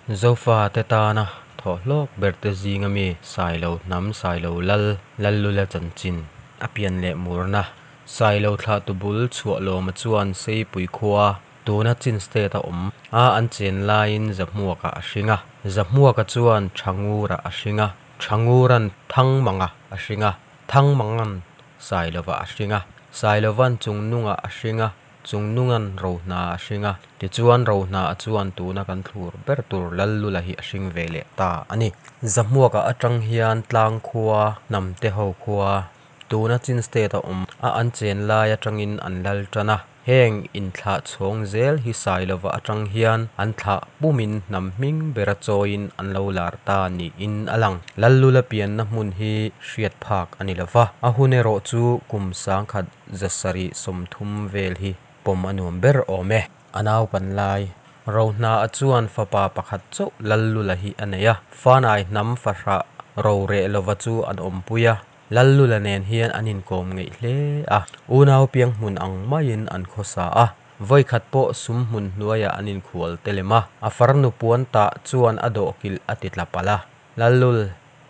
Zofate tana thawhhlawk berte zinga mi Sailo hnam Sailo Lal Lallula chanchin a pian leh murna Sailo thlahtu bul Chhuahlawma chuan Seipui khua tuna Chin State a awm a an chen laiin Zahmuaka a hring a, Zahmuaka chuan Thangura a hring a, Thanguran Thangmanga a hring a, Thangmangan Sailova a hring a, Sailovan Chungnunga a hring a, Chungnungan Rohna a hring a, tichuan Rohna chuan tuna kan thlur ber tur Lallula hi a hring ve leh ta a ni. Zahmuaka atang hian tlang khua, hnamte ho khua, tuna Chin State a awm a an chen lai atangin an lal tan a. Heng inthlah chhawng zel hi Sailova atang hian an thlah pumin hnam hming bera chawiin an lo lar ta niin a lang. Lallula pianna hmun hi hriat phak a ni lova, a hun erawh chu kum 1000 730 vel hi pawm a nuam ber awm e. A naupan lai Rohna chuan fapa pakhat chauh Lallula hi a nei a, Fanai hnam fahrah Rorelova chu an awmpui a, Lallula nen hian an inkawm ngeih hle a, unau piang hmun ang maiin an khawsa a, vawikhat pawh sum hmun hnuaiah an inkhual te lem a, a farnu puan tah chuan a dawhkilh a ti tla palh a, Lallul,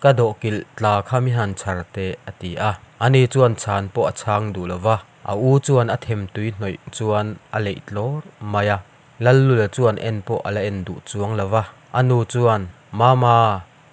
ka dawhkilh tla kha mi han chhar teh a ti a, ani chuan chhan pawh a chhang duh lo va, a u chuan a them tui hnawih chuan a leih tlawr mai a, Lallula chuan en pawh a la en duh chuang lo va, a nu chuan, Mama,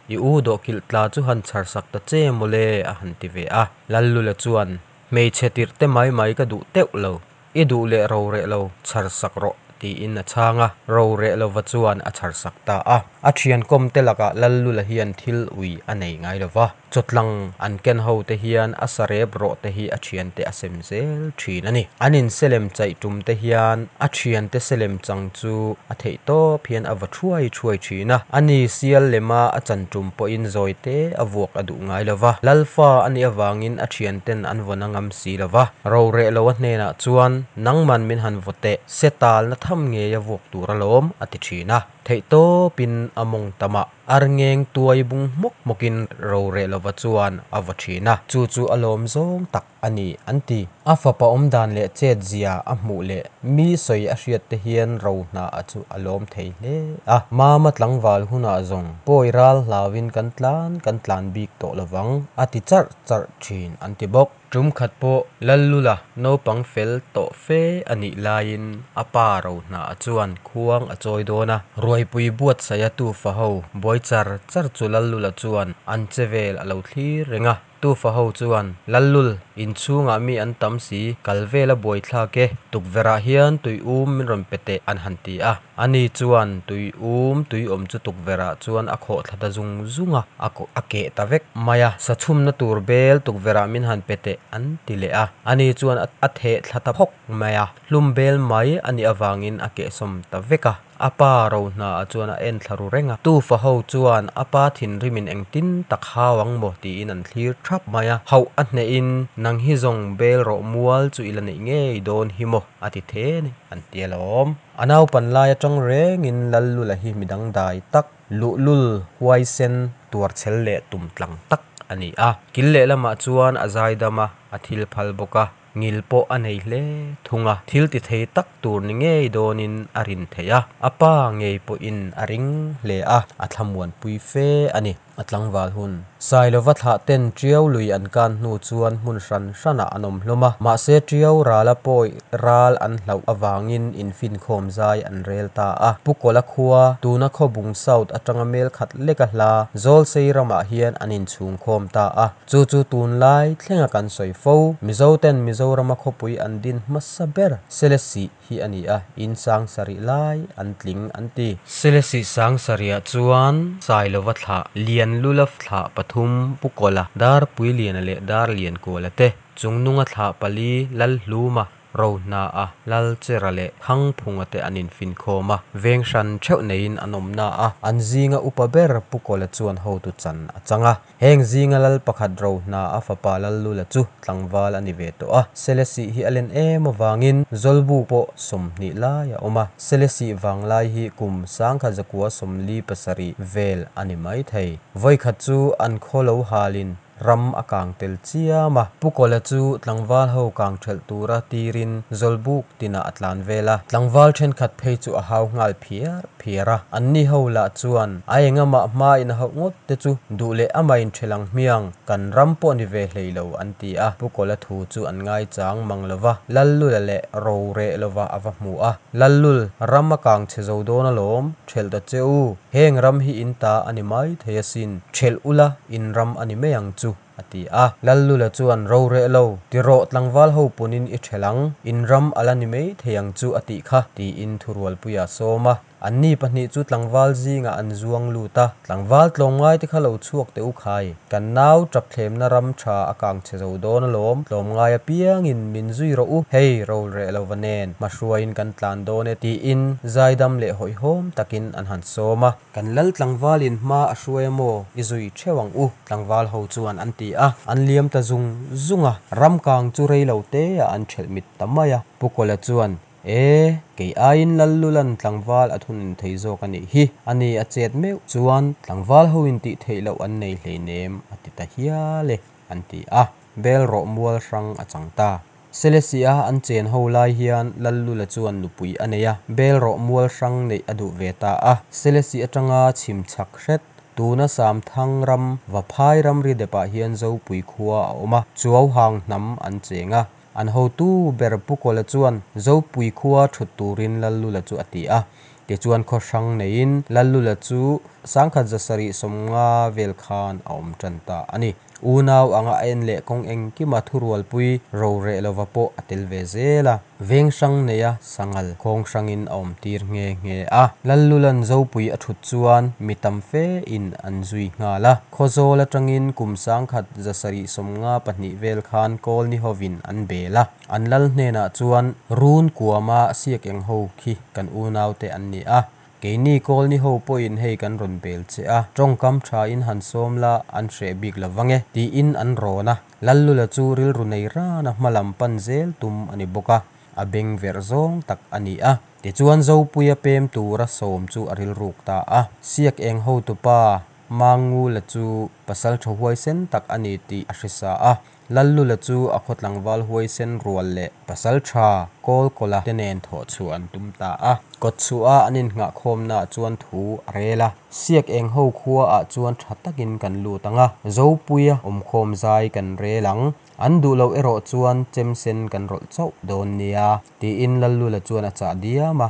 I u dawhkilh tla chu han chhar sak ta che mawle a han ti ve a. Lallula chuan, Hmeichhe tirh te mai mai ka duh teuh lo, i duh leh ro reh lo chhar sak rawh tiin a chhang a, ro reh lova chuan a chhar sak ta a. A thian kawm te lakah Lallula hian thil ui a nei ngai lo va, chawtlang an ken ho te hian a sarep rawh te hi a thiante a sem zel thin a ni. An inselem chaih tum te hian a thiante selem chang chu a theih tawp hian a va thuai thuai thin a. A ni sial lema a chan tum pawhin zawi te a vuak a duh ngai lo va. Lalfa a nih avangin a thianten an vawn a ngam si lo va. Roreh lo a hnenah chuan, Nangman min han vaw teh, se talna tham ngei a vuak tur alawm, a ti thin a. Theih tawpin a mawng tam a. Arngeng tuai bung hmawk hmawkin roreh lova chuan a vaw thin a, chu chu a lawm zawng tak a ni an ti. A fapa awm dan leh chet zia a hmuh leh mi sawi a hriat te hian ro hna a chu a lawm thei hle a. Mama tlangval hunah zawng pawi ral hlauin kan tlan kan tlan bik tawh lovang a ti charh charh thin an ti bawk. Tum khat pawh Lallula naupang fel tawh fe a nih laiin a pa Rohna chuan khuang a chawi dawn a, ruaipui buatsaih a tufa ho buai char char chu Lallula chuan an che vel a lo thlir reng a. Tufa ho chuan, Lallul, inchhungah mi an tam si, kal vel a buaithlak e, tukverhah hian tui um min rawn pe teh an han ti a. Ani chuan tui um tui awm chu tukverhah chuan a khawh thla ta zung zung a, a a keh ta vek mai a. Sa chhumna tur bel tukverhah min han pe teh an ti leh a. Ani chuan a theh thla ta phawk mai a, hlum bel mai a nih avangin a kehsawm ta vek a. A pa Rohna chuan a en thla ru reng a. Tufa ho chuan a pa thinrimin engtin tak hau ang maw tiin an thlir thap mai a. Hauh a hnehin, Nang hi zawng bel rawh mual chu i la neih ngei dawn hi maw a ti the a ni an ti alawm. A naupan lai atang rengin Lallula hi midang dai tak, luhlul, huaisen, tuarchhel leh tumtlang tak a ni a. Kil lehlamah chuan a zaidam a, a thil phal bawk a, ngil pawh a nei hle thung a. Thil ti thei tak tur ni ngei dawnin a rin theih a, a pa ngei pawhin a ring hle a, a thlamuanpui fe a ni. A tlangval hun. Sailova thlah ten Tiau lui an kan hnu chuan hmun hran hranah an awm hlawm a, mahse Tiau rala pawi ral an hlauh avangin infinkhawm zai an rel ta a. Pu Kawla khua, tuna Khawbung South atanga mel khat leka hla Zawlsei ramah hian an inchhungkhawm ta a. Chu chu tunlai thlenga kan sawi fo, Mizo ten Mizorama khawpui an din hmasa ber Selesih hi a ni a, in sang sarih lai an tling an ti. Selesih sang sarihah chuan Sailova thlah, Lianlula thlah pathum, Pu Kawla, Darpuiliana leh Darliankuala te, Chungnunga thlah pali, Lalhluma, Rohna-a, Lalchera leh Thangphunga te an infinkhawm a, veng hran theuh neiin an awm na a, an zinga upa ber Pu Kawla chuan hotu chan a chang a. Heng zinga lal pakhat Rohna a fapa Lallula chu tlangval a ni ve tawh a, Selesih hi a len em avangin Zawlbu pawh 20 lai a awm a, Selesih vanglai hi kum 1147 vel a ni mai thei. Vawikhat chu an khaw lo halin. ram a kang tel chiam a. Pu Kawla chu tlangval ho kang thelh tura tirin Zawlbuk tinah a tlan vel a. Tlangval thenkhat phei chu a hau nghal phiar phiar a. Anni ho lah chuan a engamah hmain a hauh ngawt te chu duh leh amah in thelh ang hmiang, kan ram pawh ni ve hlei lo an ti a. Pu Kawla thu chu an ngaichang mang lo va, Lallula leh Roreh lova a va hmu a. Lallul, ram a kang chhe zo dawn alawm, thelh ta che u, heng ram hi in ta a ni mai thei asin, thelh ula in ram a ni mai ang chu, a ti a. Lallula chuan, Roreh lo, ti rawh tlangval ho punin i thelh ang, in ram a la ni mai thei ang chu a tih kha, tiin thurualpuia a sawm a. Anni pahnih chu tlangval zingah an zuang lut a, Tlangval tlawmngai te kha lo chhuak teh u khai, kan nau tap thlemna ram tha a kang chhe zo dawn alawm, tlawmngai apiangin min zui rawh u, hei rol reh lova nen hmahruaiin kan tlan dawn e tiin zaidam leh hawihhawm takin an han sawm a. Kan lal tlangvalin hma a hruai a maw i zui theuh ang u, tlangval ho chuan an ti a, an liam ta zung zung a, ram kang chu rei lo te ah an thelh mit ta mai a, Pu Kawla chuan E, kei aiin Lallulan tlangval a thunun thei zawk a nih hi, a ni a chet meuh chuan tlangval ho in tih theih loh an nei hleinem a ti ta hial e, an ti a, bel rawh mual hrang a chang ta. Selesih a an chen ho lai hian Lallula chuan nupui a nei a, bel rawh mual hrang neih a duh ve ta a, Selesih atanga chhim chhak hret, tuna Samthang ram Vaphai ramri depah hian Zopui khua a awm a, Chuauhang hnam an cheng a, An hotu ber Pu Kawla chuan Zopui khua thut turin Lallula chu a ti a. Tichuan khaw hrang neiin Lallula chu 1750 vel khan a awm tan ta a ni. Unau anga a en leh kawng engkima thurualpui roreh lova pawh a tel ve zel a. Veng hrang neia sangal khawng hrangin a awm tir nghe nghe a. Lallula'n Zopui a thut chuan mi tam fe in an zui nghal a. Khawzawl atangin kum 1752 vel khan Kawlni hovin an bel a, an lal hnenah chuan Run kuama siak eng ho khi kan unaute an ni a, keini Kawlni ho pawhin hei kan rawn bel che a, tawngkam thain han sawm la an hreh bik lo vang e, tiin an rawn a. Lallula chu rilru nei rana hmalam pan zel tum a ni bawk a, a beng verh zawng tak a ni a. Tichuan Zopuia pem tura sawm chu a rilruk ta a, siak eng hotupa Mangula chu pasaltha huaisen tak a ni tih a hre sa a, Lallula chu a khaw tlangval huaisen rual leh pasaltha Kawlkawla te nen thawh chhuah an tum ta a. Kawtchhuah a an innghahkhawmnaah chuan thu a rel a, Siak eng ho khua ah chuan tha takin kan lut ang a, Zopuia awmkhawm zai kan rel ang, an duh loh erawh chuan chemsen kan rawlh chauh dawn nia, tiin Lallula chuan a chah diam a.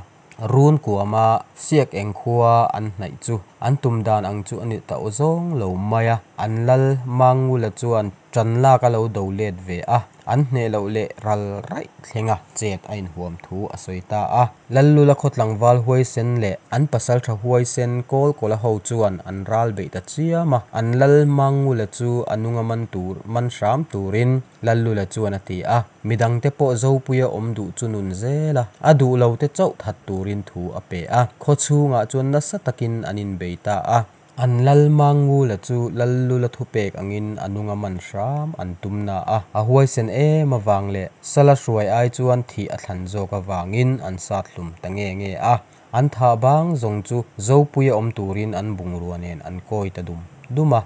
Run kuama siak eng khua an hnaih chu an tum dan ang chu a ni ta aw zawng lo mai a, an lal Mangula chuan ṭan lak a lo do let ve a, an hneh loh leh ral raih thlenga chet a inhuam thu a sawi ta a. Lallula khaw tlangval huaisen leh an pasalṭha huaisen Kawlkawla ho chuan an ral beih ta chiam a, an lal Mangula chu a nunga man tur man hram turin Lallula chuan a ti a, midangte pawh Zopuia awm duh chu nun zel a, a duh lo te chauh that turin thu a pe a, khaw chhungah chuan nasa takin an inbei ta a. An lal Mangula chu Lallula thupek angin a nunga man hram an tum na a, a huaisen em avang leh sala hruai ai chuan thih a thlan zawk avangin an sat hlum ta nge nge a. An thah bang zawng chu Zopuia awm turin an bungrua nen an kawi ta dum dum a.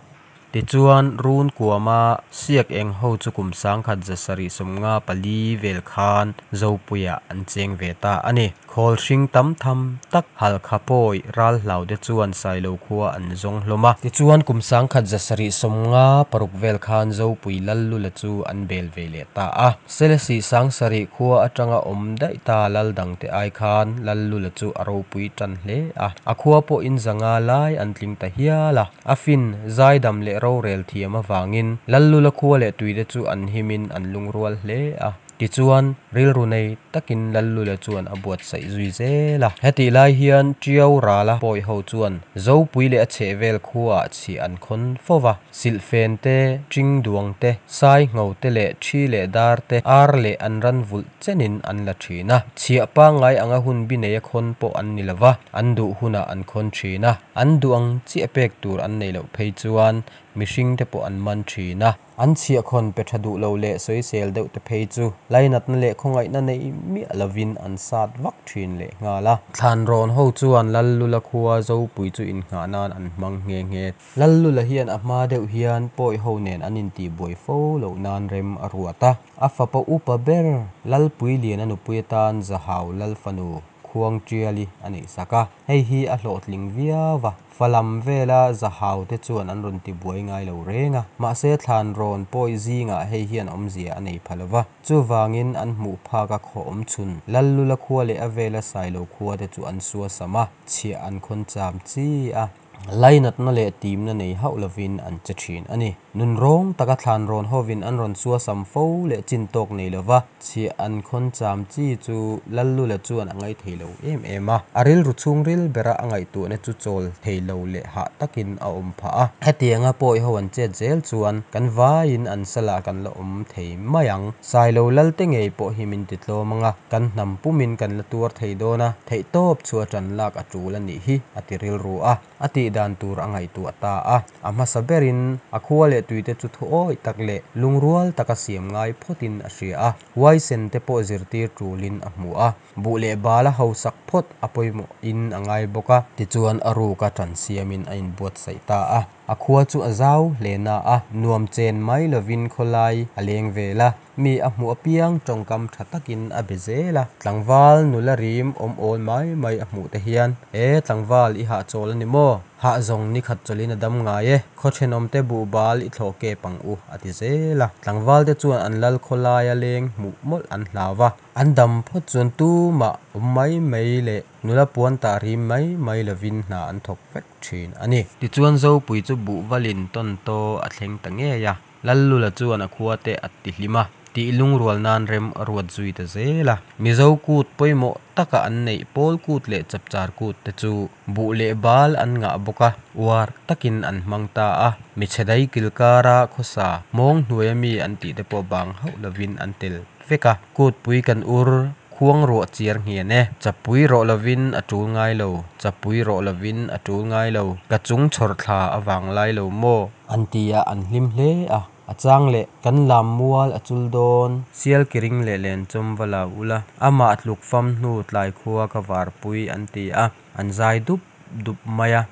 Tichuan, Run kuama siak eng ho chu kum 1754 vel khan Zopuiah an cheng ve ta a ni. Khawl hring tam tham tak Halkha pawi ral hlau te chuan Sailo khua an zawng hlawm a. Tichuan, kum 1756 vel khan Zopui Lallula chu an bel ve leh ta a. Selesih 7000 khua atanga awm daih ta lal dangte ai khan Lallula chu a ropui tan hle a. A khua pawhin 500 lai an tling ta hial a. A fin, zaidam leh rorel thiam avangin Lallula khua leh tuite chu an himin an lungrual hle a. Tichuan, rilru nei takin Lallula chuan a buatsaih zui zel a. Hetih lai hian Tiau Rala pawi ho chuan Zopui leh a chhehvel khuaah chhiah an khawn fo va. Silhfen te, Ṭing duang te, Sai ngho te leh Ṭhi leh dar te, ar leh an ran vulh chenin an la ṭhin a. Chhiah pangngai anga hun bi neia khawn pawh an ni lo va, an duh hunah an khawn ṭhin a. An duh ang chiah pek tur an neih loh phei chuan mihring te pawh an man thin a. An chhiahkhawn pe tha duh lo leh sawisel deuh te phei chu lainatna leh khawngaihna nei miah lovin an sat vak thin lehnghal a. Thlanrawn ho chuan Lallula khua Zopui chu innghah nan an hmang nghe nghe. Lallula hian a hma deuh hian Pawi ho nen an intihbuai fo loh nan rem a ruat a. A fapa upa ber Lalpuiliana nupui atan Zahau Lalfanu Khuangtiali a neihsak a. Hei hi a hlawhtling viau va, Falam vela Zahau te chuan an rawn tibuai ngai lo reng a. Mahse Thlanrawn pawi zingah hei hian awmzia a nei pha lo va. Chuvangin an hmuh phak a khaw awm chhun Lallula khua leh a vela Sailo khua te chu an suasam a, chhiah an khawn cham chi a. Lainatna leh timna nei hauh lovin an che thin a ni. Nunrawng taka Thlanrawn hovin an rawn suasam fo leh chin tawk nei lova chhiah an khawn cham chi chu Lallula chuan a ngaithei lo em em a. A rilru chhungril bera a ngaihtuahna chu chawl thei lo leh hah takin a awm phah a. Hetianga pawi ho an chet zel chuan kan vaiin an salah kan la awm thei mai ang. Sailo Lalte ngei pawh hi min ti tlawm ang a, kan hnam pumin kan la tuar thei dawn a, theihtawp chu a ṭan lak a ṭul a nih hi, a ti rilru a. A tih dan tur a ngaihtuah ta a. A hmasa berin a khua leh tuite chu thuawih tak leh lungrual taka siam ngai phawtin a hria a. Huaisen te pawh zirtir tulin a hmu a. Buh leh bal a hausak phawt a pawimawhin a ngai bawk a. Tichuan a ruka ṭan siamin a inbuatsaih ta a. A khua chu a zau hle na a, nuam chen mai lovin khawlai a leng vel a. Mi a hmuh apiang tawngkam tha takin a be zel a, tlangval nula rim awm awl mai mai a hmuh te hian, E tlangval i hahchawl a ni maw? Hah zawng ni khat chawlhin a dam ngai e, khaw thenawmte buhbal i thlawh kep ang u, a ti zel a. Tlangval te chuan an lal khawlaia leng hmuh mawlh an hlau va, an dam phawt chuan tumah awm mai mai leh nula puan tah rim mai mai lovin hna an thawk vek thin a ni. Tichuan Zopui chu buhvalin tawn taw a thleng ta ngei a. Lallula chuan a khua te a ti hlim a, tih lungrual nan rem a ruat zui ta zel a. Mizo kut pawimawh taka an neih pawl kut leh chapchar kut te chu buh leh bal an ngah bawk a, uar takin an hmang ta a. Michhe dai kilkara khawsa mawng hnuaia mi an tih te pawh bang hauh lovin an tel vek a. Kutpui kan ur khuang ruah chiar nghian e. Chapui rawh lovin a tul ngai lo, chapui rawh lovin a tul ngai lo, ka chung chhawr thla a vang lai lo maw? An ti a, an hlim hle a. A chang leh, Kan lam mual a chul dawn. Sial ki ring leh len chawm va la ula, amah tluk fam hnu tlai khua ka varpui an ti a, an zai dup dup mai a.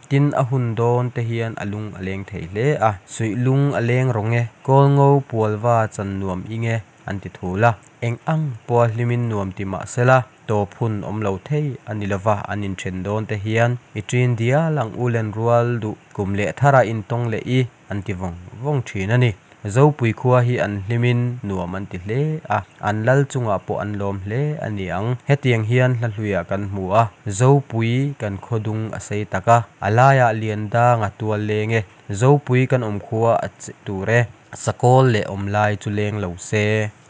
Tin, a hun dawn te hian a lung a leng thei hle a. Suih lung a leng rawng e, kawl ngo pualva chan nuam ing e, an ti thul a. Eng ang pawha hlimin nuam ti mah sela, tawp hun awm lo thei a ni lova an inthen dawn te hian i ṭin dial ang u len rual duh kum leh thara intawng leh i an ti vawng vawng ṭhin a ni. Zopui khua hi an hlimin nuam an ti hle a, an lal chungah pawh an lawm hle a ni ang. Hetiang hian hla hluiah kan hmu a, Zopui kan khaw dung a sei tak a, a laiah Liandanga tual leng e, Zopui kan awm khua a che tur e. Sakawl leh awm lai chu leng lo se.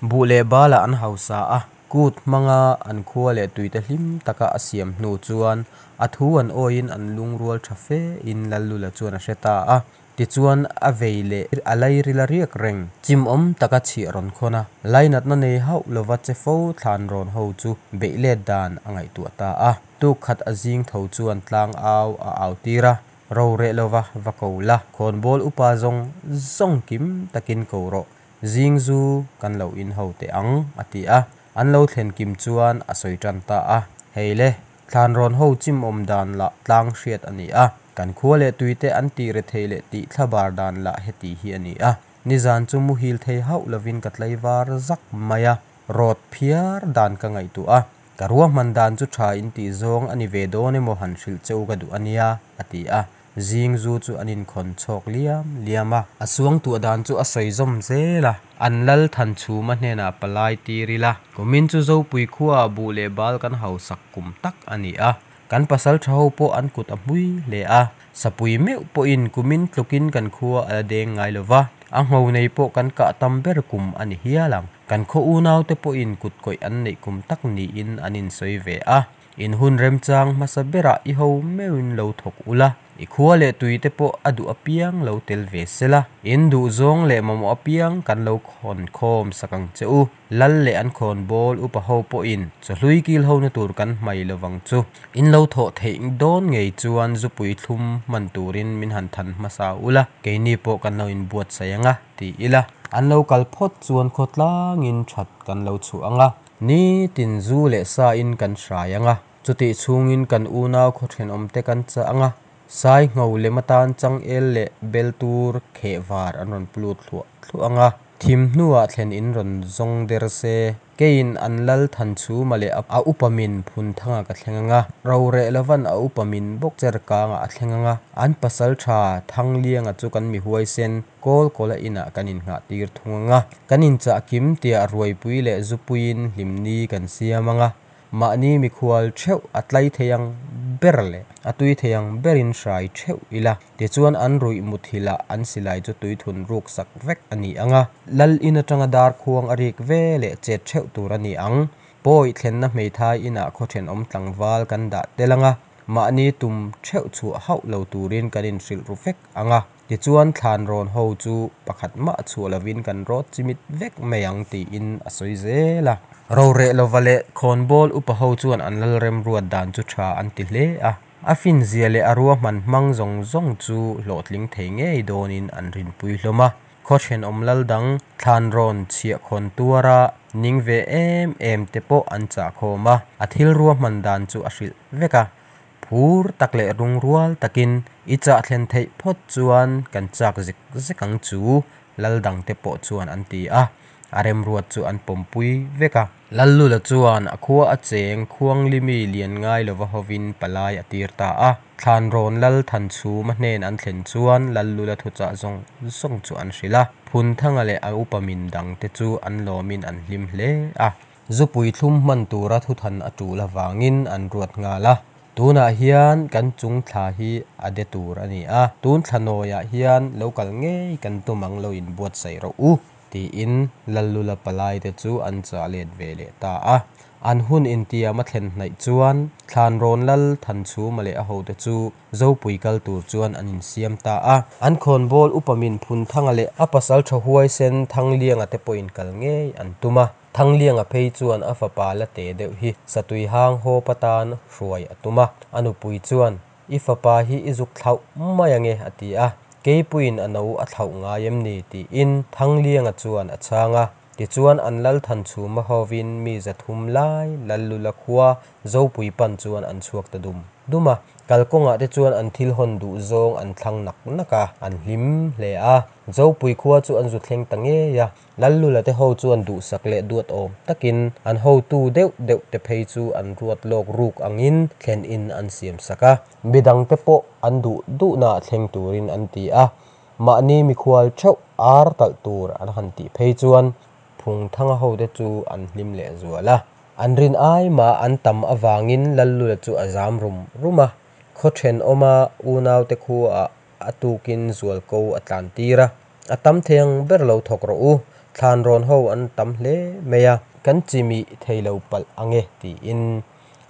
Buh leh balah an hausa a, kut hmanga an khua leh tuite hlim taka a siam hnu chuan a thu an awiin an lungrual tha fe in Lallula chuan a hre ta a. Tichuan a vei leh a lairil a riak reng. Chimawm taka chhiah rawn khawn a, lainatna nei hauh lova che fo thlan rawn ho chu beih let dan a ngaihtuah ta a. Tuk khat a zing tho chuan tlang au a au tir a, Ro reh lova va ko la, khawnbawl upa zawng zawng kim takin ko rawh, zing zu kan lo in ho teh ang, a ti a. An lo thlen kim chuan a sawi tan ta a, Hei le, thlanrawn ho chim awm dan lah tlang hriat a ni a, kan khua leh tuite an tih rethei leh tih thlabar dan lah heti hi a ni a, nizan chu muhil thei hauh lovin ka tlaivar zak mai a, rawt phiar dan ka ngaihtuah a. Ka ruahman dan chu tha in tih zawng a ni ve dawn emaw han hrilh che u ka duh a nia, a ti a. Zing zu chu an inkhawn chhawk liam liam a. A suangtuah dan chu a sawi zawm zel a. An lal Thanchhuma hnenah palai tir ila, kumin chu Zopui khuaah buh leh bal kan hausak kum tak a ni a. Kan pasal tha ho pawh an kut a hmui hle a. Sapui meuh pawhin kumin tlukin kan khua a la deng ngai lo va, a ngho nei pawh kan kah tam ber kum a ni hial ang. Kan khaw unaute pawhin kut kawih an neih kum tak niin an insawi ve a, in hun remchang hmasa berah i ho meuhin lo thawk ula, I khua leh tui te pawh a duh apiang lo tel ve sela, in duhzawng leh mamawh apiang kan lo khawn khawm sak ang che u. Lal leh an khawnbawl upa ho pawhin chawhlui kil hona tur kan hmai lovang chu. In lo thawh theih dawn ngei chuan zupui thlum hman turin min han than hmasa ula, keini pawh kan lo inbuatsaih ang a, ti ila. An lo kal phawt chuan khawtlangin that kan lo chhuah ang a, nitin zu leh sa in kan hrai ang a. Chutih chhungin kan unau khaw thenawmte kan chah ang a, sai ngho lem atan changel leh bel tur kheh var an rawn lut thluah thluah ang a, thim hnuah thlen in rawn zawng der se, keiin an lal than chhuma leh a upa min phun thanga ka thleng ang a, roreh lovan a upa min bawk cher kangah a thleng ang a, an pasal tha Thanglianga chu kan mi huaisen kawl kawla inah kan innghah tir thung ang a, kan inchah kim tiah ruaipui leh zupuiin hlimni kan siam ang a. Mahni mikhual theuh a tlai thei ang ber leh a tui thei ang berin hrai theuh ila, tichuan an ruih muthilh ah an silai chu tuithun ruk sak vek a ni ang a, lal in atanga dar khuang a rik ve leh chet theuh tur a ni ang. Pawi thlenna hmeithai inah khaw thenawm tlangval kan dah tel ang a, mahni tum theuh chhuah hauh lo turin kan inhrilh ru vek ang a, tichuan thlan rawn ho chu pakhat mah chhuah lovin kan rawt chimit vek mai ang tiin a sawi zel a. Roreh lova leh khawnbawl upa ho chuan an lal remruat dan chu tha an ti hle a, a finzia leh a ruahman hmang zawng zawng chu hlawhtling thei ngei dawnin an rinpui hlawm a. Khaw thenawm lal dang thlanrawn chhiah khawn tuara ning ve em em te pawh an chah khawm a, a thil ruahman dan chu a hrilh vek a. Phur tak leh rungrual takin i chah thlen theih phawt chuan kan chak zek zek ang chu, lal dangte pawh chuan an ti a, a remruat chu an pawmpui vek a. Lallula chuan a khua a cheng Khuanglimi lian ngai lova hovin palai a tir ta a. Thlanrawn lal Thanchhuma hnen an thlen chuan Lallula thuchah zawng zawng chu an hrilh a, Phunthanga leh a upa min dangte chu an lawmin an hlim hle a. Zupui thlum hman tura thuthan a tul avangin an ruat nghal a. Tunah hian kan chung thla hi a de tur a ni a, tun thla nawiah hian lo kal ngei kan tum ang lo inbuatsaih rawh u, tiin Lallula palaite chu an chah let ve leh ta a. An hun intiam a thlen hnaih chuan Thlanrawn Lal Thanchhuma leh a hote chu Zopui kal tur chuan an insiam ta a. An khawnbawl upa min Phunthanga leh a pasal tha huaisen Thanglianga te pawhin kal ngei an tum a. Thanglianga phei chuan a fapa la te deuh hi satui hang hawp atan hruai a tum a. A nupui chuan, I fapa hi i zuk thlauh mai ange a ti a. Keipuiin a no a thlauh ngai em ni? tiin Thanglianga chuan a chhang a. Tichuan an lal Thanchhuma hovin mi 300 lai Lallula khua Zopui pan chuan an chhuak ta dum dum a. Kalkawngah te chuan an thil hawn duh zawng an thlang nak nak a, an hlim hle a. Zopui khua chu an zu thleng ta ngei a. Lallula te ho chuan duhsak leh duat awm takin an hotu deuh deuh te phei chu an ruat lawk ruk angin thlen in an siam sak a. Midang te pawh an duh duhnaah thleng turin an ti a. Mahni mikhual theuh ar talh tur an han tih phei chuan Phungthanga hote chu an hlim leh zual a. An rin ai mah an tam avangin Lallula chu a zam rum rum a. Khaw thenawma unaute khuaah a tukin zualko a tlan tir a. A tam thei ang ber lo thawk rawh u, thlan rawn ho an tam hle mai a, kan chimih thei lo palh ang e tiin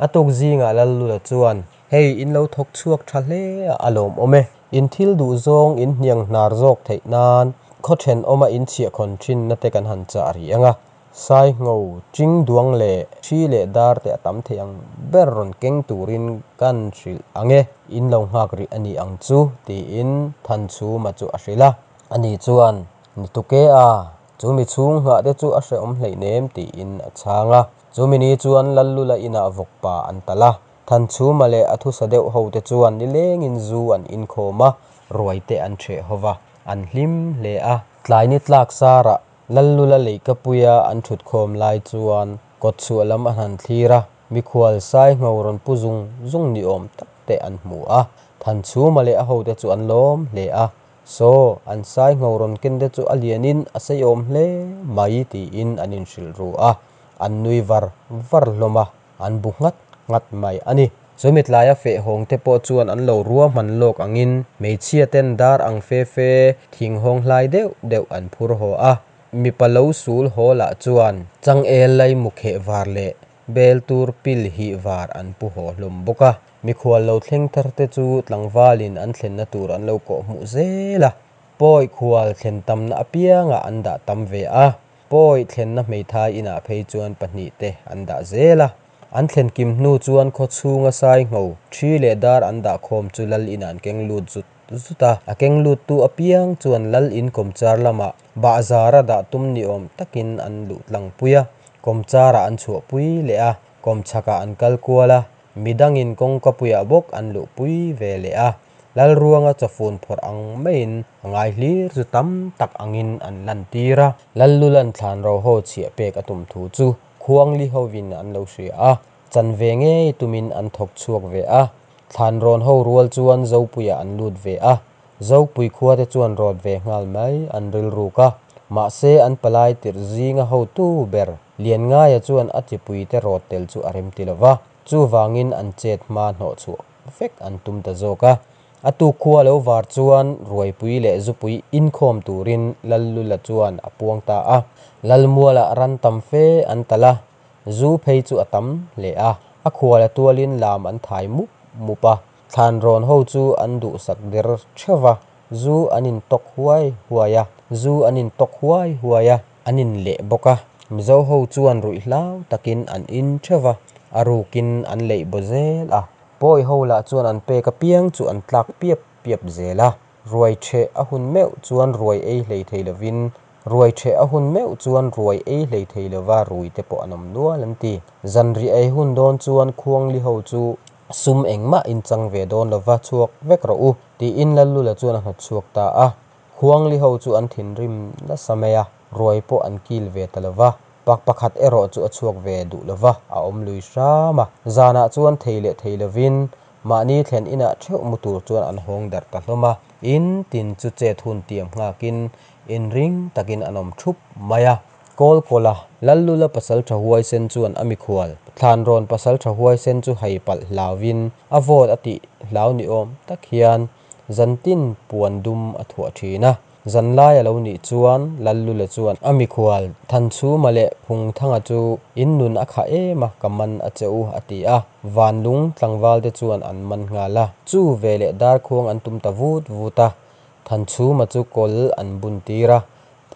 a tuk zingah Lallula chuan, Hei in lo thawk chhuak tha hle a, a lawmawm e. In thil duh zawng in hniang hnar zawk theih nan khaw thenawma in chhiahkhawn thinna te kan han chah rih ang a. Saingho, Chingduang leh Hri leh Dar te a tam thei ang ber rawn keng turin kan hrilh ang e, in lo nghak rih a ni ang chu, tiin Thanchhuma chu a hrilh a. Ani chuan, Ni tuke a, chu mi chhung nghah te chu a hrehawm hleihnem, tiin a chhang a. Chumi ni chuan Lallula inah vawkpa an talh a. Thanchhuma leh a thusa deuh ho te chuan nilengin zu an inkhawm a, ruai te an ṭheh ho va, an hlim hle a. Tlai ni tlak sarah Lallula leihkapuia an ṭhutkhawm lai chuan kawtchhuah lam a han thlir a, mikhual sai ngho rawn pu zung zung ni awm tak te an hmu a. Thanchhuma leh a hote chu an lawm hle a, Saw, an sai ngho rawn ken te chu a lianin a seiawm hle mai tiin an inhrilh ru a, an nui var var hlawm a, an bu nghat nghat mai a ni. Chumi tlaia feh hawng te pawh chuan an lo ruahman lawk angin hmeichhia ten dar ang fe fe thing hawng hlai deuh deuh an phur haw a. Mipa lo sul haw lah chuan changel laimu kheh var leh bel tur pil hih var an pu haw hlawm bawk a. Mikhual lo thleng tharte chu tlangvalin an thlenna tur an lo kawhhmuh zel a. Pawi khual thlen tamna apiangah an dah tam ve a. Pawi thlenna hmeithai inah phei chuan pahnihte an dah zel a. An thlen kim hnu chuan khaw chhunga sai ngho, ṭhi leh dar an dah khawm chu lal inah an keng lut zut zut a. A keng luttu apiang chuan lal in kawmchar lamah bahzara dah tum ni awm takin an luh tlangpui a. Kawmcharah an chhuahpui leh a, kawmchhakah an kal kual a, midangin kawngkapuiah bawk an luhpui ve leh a. Lalruanga chawfun phawrh ang maiin a ngai hlir chu tam tak angin an lantir a. Lallula'n thlan ro ho chhiah pek a tum thu chu Khuangli hovin an lo hria a, chan ve ngei tumin an thawk chhuak ve a. Thlan rawn ho rual chuan Zopuiah an lut ve a, Zopui khuate chuan rawt ve nghal mai an rilruk a. Mahse an palai tirh zinga hotu ber Lianngaia chuan a chipuite rawt tel chu a remti lo va, chuvangin an chet hma hnawh chhuah vek an tum ta zawk a. A tuk khua lo var chuan Ruaipui leh Zupui inkhawm turin Lallula chuan a puang ta a. Lalmualah ran tam fe an talh a, zu phei chu a tam hle a. A khual a tualin lam an thai mup mup a, thlan rawn ho chu an duhsak der theuh va, zu an intawk huai huai a, zu an intawk huai huai a. An in leh bawk a, Mizo ho chuan ruih hlau takin an in theuh va, a rukin an leih baw zel a. Pawi ho lah chuan an pek apiang chu an tlak piap piap zel a, ruai ṭheh a hun meuh chuan ruai ei hlei thei lovin, ruai ṭheh a hun meuh chuan ruai ei hlei thei lova rui te pawh an awm nual an ti. Zanriah ei hun dawn chuan Khuangli ho chu sum engmah in chang ve dawn lova chhuak vek rawh u, tiin Lallula chuan a hnawt chhuak ta a. Khuangli ho chu an thinrim nasa mai a, ruai pawh an kil ve ta lo va, pak pakhat erawh chu a chhuak ve duh lo va, a awm lui hram a. Zanah chuan thei leh thei lovin mahni thlen inah theuh mu tur chuan an hawng darh ta hlawm a, in tin chu chet hun tiam nghakin inring takin an awm thup mai a. Kawlkawla, Lallula pasaltha huaisen chuan a mikhual, Thlanrawn pasaltha huaisen chu hai palh hlauvin a vawt a tih hlau ni awm tak hian Zantin puan dum a thuah thin a, zanlai a lo nih chuan Lallula chuan a mikhual Thanchhuma leh Phungthanga chu in nun a khah em a, ka man a che u a ti a, Vanlung tlangval te chuan an man nghal a, chu veleh darkhuang an tum ta vut vut a, Thanchhuma chu kawl an bun tir a,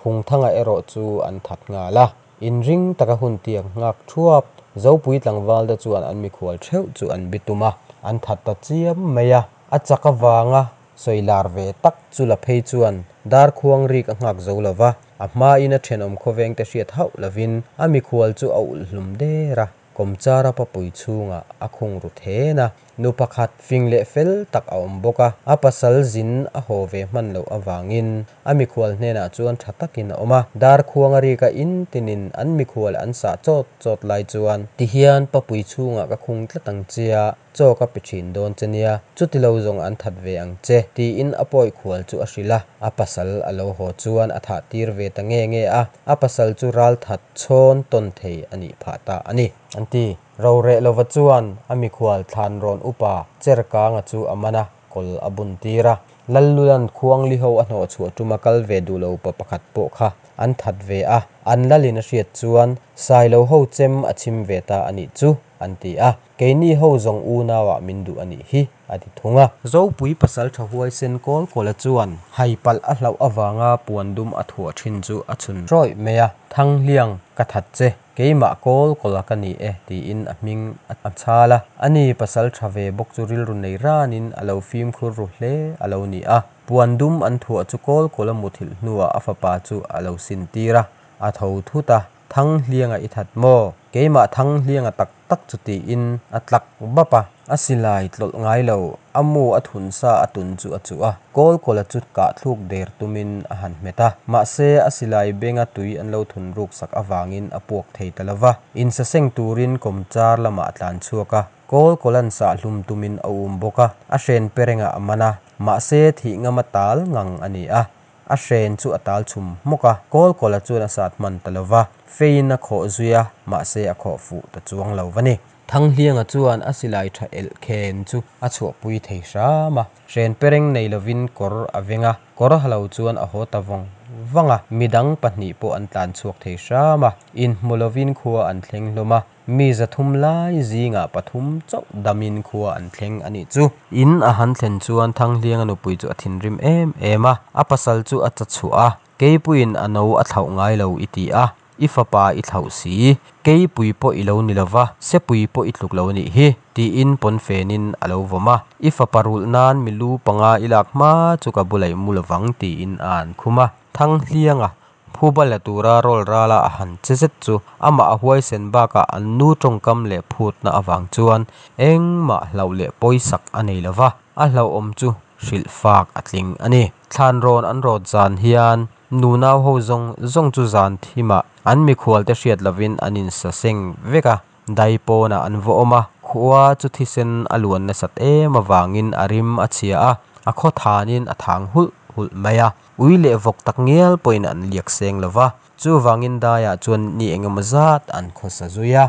Phungthanga erawh chu an that nghal a, inring taka hun tiak nghak thuap Zopui tlangval te chuan an mikhual theuh chu an bitum a, an that ta chiam mai a. A chak avanga sawi lar ve tak chu la phei chuan darkhuang rik a nghak zo lo va, a hmain a thenawm khawvengte hriat hauh lovin a mikhual chu a ulh hlum der a, kawmchara papui chhungah a khung ru then a. Nu pakhat fing leh fel tak a awm bawk a, a pasal zin a haw ve hman loh avangin a mikhual hnenah chuan tha takin a awm a. Darkhuang a rik a in tinin an mikhual an sah chawt chawt lai chuan, Tihian papui chhungah ka khung tlat ang che a, Chaw ka pe thin dawn che nia, chuti lo zawng an that ve ang che, tiin a pawi khual chu a hrilh a. A pasal a lo haw chuan a thah tir ve ta nge nge a, a pasal chu ral that chhawn tawn thei a nih phah ta a ni. An ti. Roreh lova chuan a mikhual thlan rawn upa Cherkanga chu a man a, kawl a bun tir a. Lallulan Khuangli ho a hnawh chhuah tuma kal ve duh lo upa pakhat pawh kha an that ve a, an lalin a hriat chuan Sailo ho chem a chhim ve ta a nih chu, an ti a. Keini ho zawng unauah min duh a nih hi, a ti thung a. Zopui pasaltha huaisen kawl kawla chuan hai palh a hlauh avanga puan dum a thuah thin chu a chhun rawih mai a, Thanghliang, ka that che, keimah kawl kawla ka ni e, tiin a hming a chhal a. Ani pasaltha ve bawk chu rilru nei ranin a lo fimkhur ru hle a lo ni a. Puan dum an thuah chu kawl kawla muthilh hnuah a fapa chu a lo sintir a, a tho thut a. Thanghlianga i that maw? Keimah Thanghlianga tak tak chu tiin a tlak bap a. A silai tlawlh ngai lo, a mu a thun sa a tun chu a chuh a. Kawlkawla chu kah thluk der tumin a han hmet a. Mahse, a silai benga tui an lo thun ruk sak avangin a puak thei ta lo va. Insaseng turin kawmchar lamah a tlan chhuak a. Kawlkawla'n sah hlum tumin a um bawk a. A hren perengah a man a. Mahse, thih ngama tal ngang a ni a. A hren chu a tal chhum hmawk a, Kawlkawla chuan a sat hman ta lo va, feiin a khawh zui a, mahse a khawh fuh ta chuang lo va ni. Thanghlianga chuan a silai tha elh khen chu a chhuahpui thei hram a, hren pereng nei lovin kawr a veng a, kawr ha lo chuan a haw ta vawng vang a, midang pahnih pawh an tlan chhuak thei hram a, inhmu lovin khua an thleng hlawm a, mi zathum lai zingah pathum chauh damin khua an thleng a nih chu. In a han thlen chuan Thanghlianga nupui chu a thinrim em em a, a pasal chu a cha chhuah a, Keipuiin a no a thlauh ngai lo i ti a, i fapa i thlauh si, keipui pawh i lo ni lo va, sepui pawh i tluk lo a nih hi, tiin pawnfenin a lo vawm a, i fapa rulh nan mi lu panga i lak hma chu ka bula i mu lovang tiin a an khum a. Thanghlianga phuba la tura rawl rala a han che zet chu amah a huaisen bakah an nu tawngkam leh phutna avang chuan engmah hlauh leh pawisak a nei lo va, a hlauhawm chu hrilh fak a tling a ni. Thlan rawn an rawt zan hian nunau ho zawng zawng chu zan thimah an mikhual te hriat lovin an insa seng vek a, dai pawnah an va awm a, khua chu thisen a luan nasat em avangin a rim a chhia a, a khaw thanin a thang hulh hulh mai a, ui leh vawk tak ngial pawhin an liak seng lo va, chuvangin daiah chuan ni engemaw zat an khawsa zui a.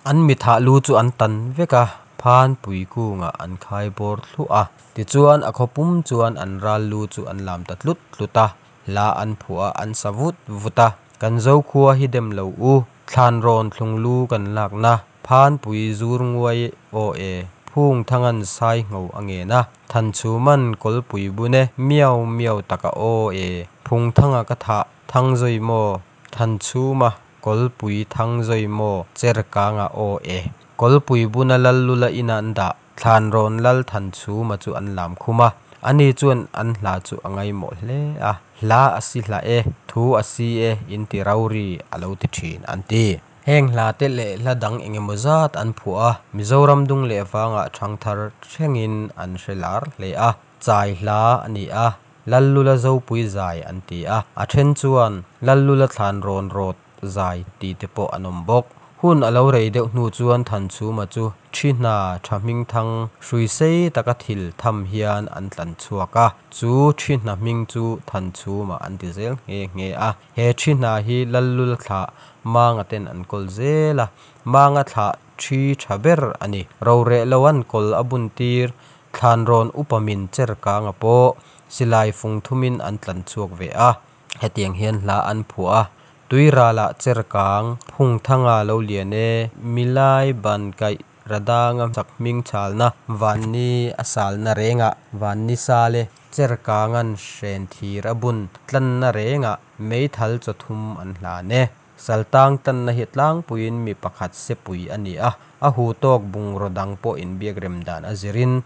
An mithah lu chu an tan vek a, phanpui kungah an khai bawr thluah a. Tichuan a khaw pum chuan an ral lu chu an lam ta tlut tlut a, hla an phuah a, an sa vut vut a. Kan Zokhua hi dem lo u, thlan rawn thlung lu kan lakna, phanpui zur nguai aw e, phung thangan sai ngho a ngen a, Thanchhuman kawlpui bun e, miau miau taka aw e, phung thanga ka thah thangzawi maw, Thanchhuma Kawlpui Thangzawi maw cher kanga aw e. Kawlpui buna Lallula ina an dah Thlanrawn Lal Thanchhuma chu an lam khum a, ani chuan an hla chu a ngaimawh hle a, hla a si hla e, thu a si e in ti rori a lo ti thin an ti. Heng hla te leh hla dang engemaw zat an phuah a, Mizoram dung leh vangah thangthar thlengin an hre lar hle a, chai hla a ni a, Lallula Zopui zai an ti a, a then chuan Lallula thlan rawn rawt zai ti te pawh an awm bawk. Hun a lo rei deuh hnu chuan Thanchhuma chu thi hna tha hmingthang hrui sei taka thil tham hian an tlan chhuak a, chu thi hna hming chu Thanchhuma an ti zel nghe nghe a. He thi hna hi Lallula thlah Manga ten an kawl zel a, Manga thlah thi tha ber a ni. Roreh lo an kawl a bun tir Thlanrawn upa min cher kanga pawh silai fung thumin an tlan chhuak ve a, hetiang hian hla an phuah a, Tuiralah cher kang, Phungthanga lo lian e, Milai ban kaih Radanga chak hming chhalna, Vanni a salna rengah, Vanni sal e, Cher kangan hren thir a bun tlanna rengah, Meithal chaw thum an hlan e. Saltang tanna hi tlangpuiin mi pakhat sepui a ni a, a hu tawk bungraw dang pawh inbiak rem dan a zirin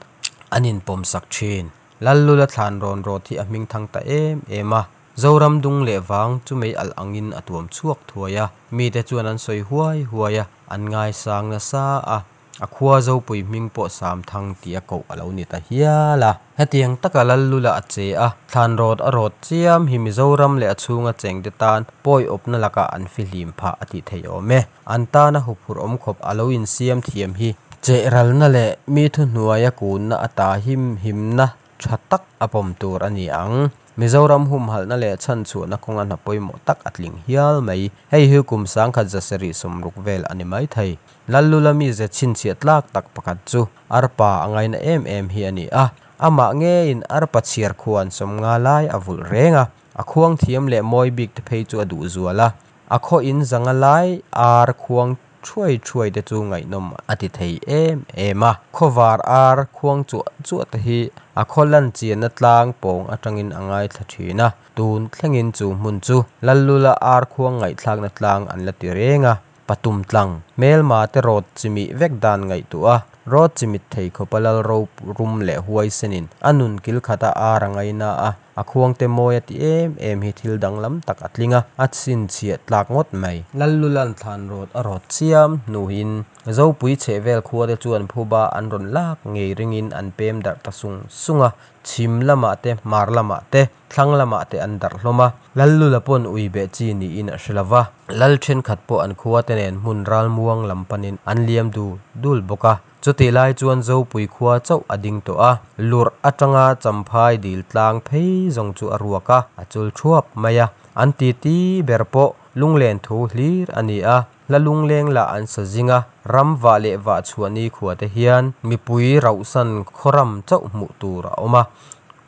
an inpawmsak thin. Lallula thlan rawn rawt hi a hming thang ta em em a, Zoram dung leh vang chu mei alh angin a tuam chhuak thuai a, mite chuan an sawi huai huai a, an ngaisang nasa a. A khua Zopui hming pawh Samthang tih a koh a lo ni ta hial a. Hetiang taka Lallula a che a, thlan rawt a rawt chiam hi Mizoram leh a chhunga chengte tan pawi awpna lakah an fihlim phah a tih theih awm e. An tana huphurh awm khawp a lo insiam thiam hi chehralna leh mi thuhnuaia kunna ata him himna tha tak a pawm tur a ni ang. Mizoram humhalhna leh chhanchhuahna kawnga hna pawimawh tak a tling hial mai. Hei hi kum sangkhat zasarih sawmruk vel a ni mai thei. Lallula mize chhinchhiah tlak tak pakhat chu arpa a ngaina em em hi a ni a. Amah ngeiin arpa chhiar khuan sawmnga lai a vulh reng a, a khuang thiam leh mawi bik te phei chu a duh zual a. A khaw in zanga lai ar khuang thuai thuai te chu ngaihnawm a ti thei em em a. Khawvar ar khuang chuah chuah te hi a khaw lan chianna tlang pawng atangin a ngaithla thin a, tun thlengin chu hmun chu Lallula ar khuang ngaihthlakna tlang an la ti reng a. Patum tlang, hmelma te rawt chimih vek dan ngaihtuah a, rawt chimit thei khawpa lal ro rum leh huaisenin a nun kil khata ar a ngaina a, a khuangte mawi a ti em em hi thil danglam tak a tling a, a chhinchhiah tlak ngawt mai. Lallulan thlan rawt a rawt chiam hnuhin Zopui chhehvel khuate chuan phuba an rawn lak ngei ringin an pem darh ta sung sung a, chhim lamah te, hmar lamah te, Thlang lamah te an darh hlawm a, Lallula pawn ui beh chi niin a hre lo va, Lal thenkhat pawh an khua te nen hmun ralmuang lam panin an liam dul dul bawk a. Chutih lai chuan Zopui khua chauh a ding tawh a, lurh atanga Champhai dil tlang phei zawng chu a ruak a, a chul thuap mai a. An titi ber pawh lunglen thu hlir a ni a, hla lungleng lah an sa zing a, ram vah leh vah chhuah ni khua te hian mipui rauhsan khawram chauh hmuh tur a awm a.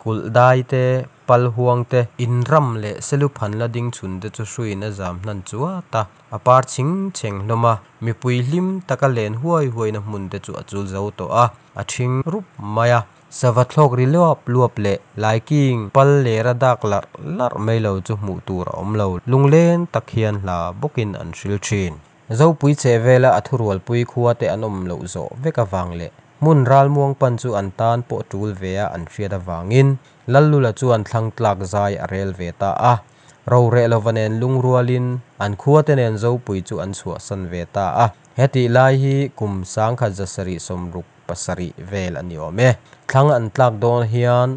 Kulh dai te, pal huang te, in ram leh seluphan la ding chhun te chu hruiin a zam hnan chuat a, a par chhing chheng hlawm a, mipui hlim taka len huai huai na hmun te chu a chul zo tawh a, a ṭhing rup mai a. Sava thlawk ri luap luap leh laiking pal lera dak larh larh mai lo chu hmuh tur a awm lo, lungleng tak hian hla bawkin an hril thin. Zopui chheh vela a thurualpui khua te an awm loh zawh vek avang leh hmun ralmuang pan chu an tan pawh tul ve a an hriat avangin Lallula chuan thlang tlak zai a rel ve ta a. Rorehlova nen lungrualin an khuate nen Zopui chu an chhuahsan ve ta a. Hetih lai hi kum 1760 pasarih vel a ni awm e. Thlang an tlak dawn hian